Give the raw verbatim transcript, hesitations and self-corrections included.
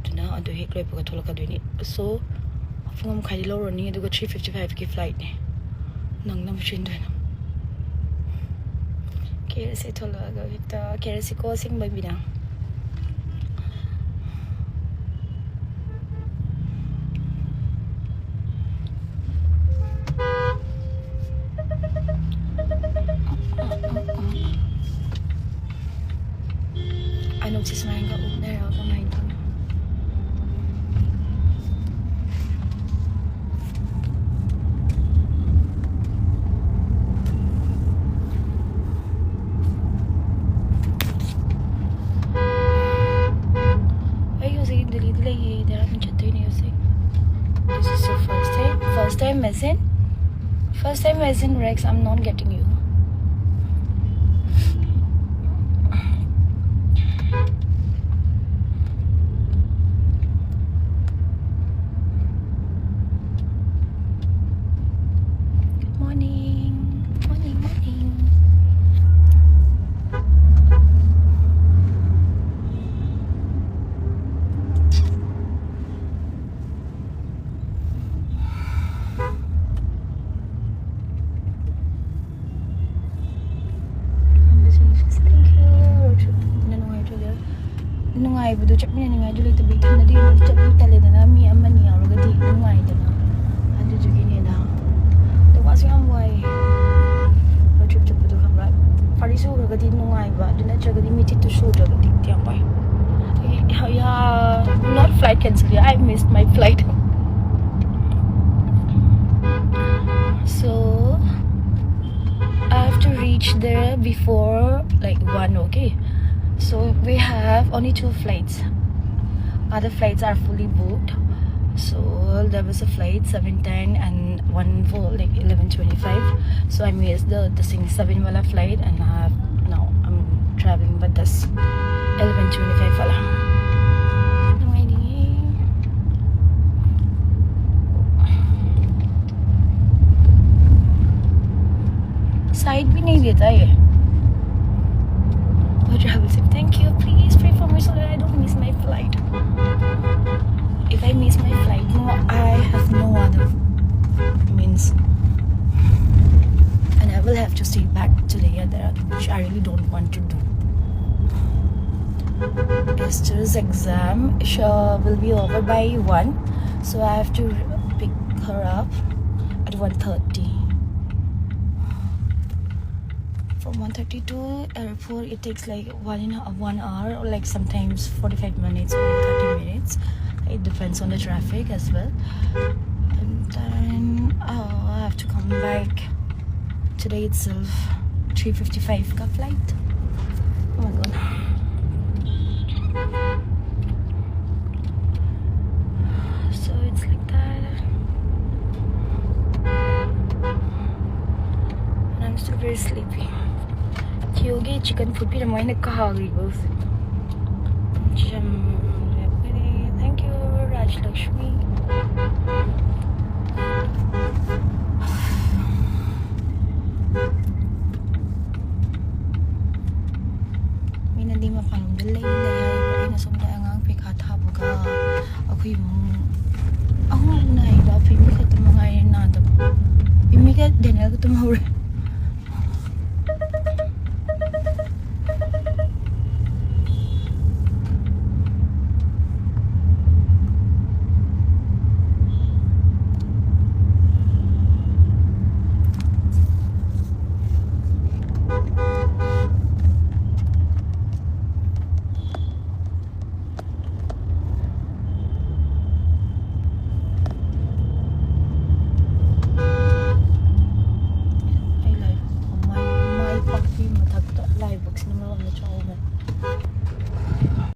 ꯑꯗꯨꯅ ꯑꯗꯨ ꯍꯦꯛ ꯂꯣꯏꯕꯒ ꯊꯣꯛꯂꯛꯀꯗꯣꯏꯅꯤ꯫ So ꯄꯨꯡ ꯑꯃ ꯃꯈꯥꯏꯗꯤ ꯂꯧꯔꯅꯤ, ꯑꯗꯨꯒ three fifty five ꯀꯤ flightꯅꯦ꯫ ꯅꯪꯅꯕ ꯆꯦꯟꯗꯣꯏꯅꯣ? ꯀꯦꯔꯁꯤ ꯊꯣꯛꯂꯛꯑꯒ ꯍꯦꯛꯇ ꯀꯦꯔꯁꯤꯀꯣ ꯑꯁꯦꯡꯕ ꯕꯤꯅꯥ꯫ ꯑꯅꯣꯛꯁꯦ ꯁꯨꯃꯥꯏꯅꯒ ꯎꯞꯅꯔꯒ ꯀꯃꯥꯏꯅ ꯇꯧꯅꯤ? ꯑꯩ ꯍꯧꯖꯤꯛ ꯗꯤꯜꯂꯤꯗ ꯂꯩꯌꯦ, ꯗꯦꯔꯥꯗꯨꯟ ꯆꯠꯇꯣꯏꯅꯦ ꯍꯧꯖꯤꯛ꯫ This is your first time? First time as in? First time as in, Rex, I'm not getting you. Good morning. Morning, morning. Thank you. ꯅꯨꯡꯉꯥꯏꯕꯗꯣ ꯆꯠꯃꯤꯟꯅꯅꯤꯡꯉꯥꯏꯗꯣ ꯂꯩꯇꯕ, ꯏꯊꯟꯗꯗꯤ ꯑꯃꯨꯛ ꯆꯠꯄ ꯇꯜꯂꯦꯗꯅ, ꯃꯤ ꯑꯃꯅꯤ ꯌꯥꯎꯔꯒꯗꯤ ꯅꯨꯡꯉꯥꯏꯗꯅ꯫ ꯑꯗꯨꯗꯨꯒꯤꯅꯦꯗ꯫ ꯑꯗꯣ ꯋꯥꯁꯨ ꯌꯥꯝ ꯋꯥꯏꯌꯦ꯫ Road trip ꯆꯠꯄꯗꯣ ꯈꯪꯕ꯭ꯔꯥ? ꯐꯥꯔꯤꯁꯨ ꯎꯔꯒꯗꯤ ꯅꯨꯡꯉꯥꯏꯕ, ꯑꯗꯨ ꯅꯠꯇ꯭ꯔꯒꯗꯤ ꯃꯤꯠꯊꯤꯠꯇꯨ ꯁꯨꯗ꯭ꯔꯒꯗꯤ ꯌꯥꯝ ꯋꯥꯏ꯫ Yeah, not flight cancel. I missed my flight. So I have to reach there before like one, okay? So we have only two flights. Other flights are fully booked. So there was a flight seven ten and one for like eleven twenty-five. So I missed the, the sing seven wala flight, and I have, now I'm traveling with this eleven twenty-five wala. Side भी नहीं देता ये। Thank you. Please pray for me so that I don't miss my flight. there, which I really don't want to do. Esther's exam sure will be over by one, so I have to pick her up at one thirty. From one thirty to airport, it takes like one in a, one hour, or like sometimes forty-five minutes or thirty minutes. It depends on the traffic as well. And then, oh, I have to come back today itself, three fifty-five ka flight. Oh my god. So it's like that. And I'm still very sleepy. Chiyogi chicken food ꯄꯤꯔꯝꯃꯣ, ꯑꯩꯅ ꯀꯥꯎꯔꯤꯕ ꯍꯧꯖꯤꯛ꯫ Thank you, Rajlakshmi. ꯃꯤꯅꯗꯤ ꯃꯄꯥꯟꯂꯣꯝꯗ ꯂꯩ ꯂꯩ ꯍꯥꯏ, ꯑꯩꯅ ꯁꯣꯝꯗ ꯑꯉꯥꯡ ꯄꯩꯈꯥ ꯊꯥꯕꯒ ꯑꯩꯈꯣꯏ ꯏꯃꯨꯡ ꯑꯍꯨꯝ ꯅꯥꯏꯕ, ꯑꯩꯈꯣꯏ ꯃꯤ ꯈꯛꯇ ꯃꯉꯥꯏꯔꯦ ꯅꯥꯗꯕ꯫ ꯏꯃꯤꯒ ꯗꯦꯅꯦꯜꯒ ꯇꯨꯝꯍꯧꯔꯦ꯫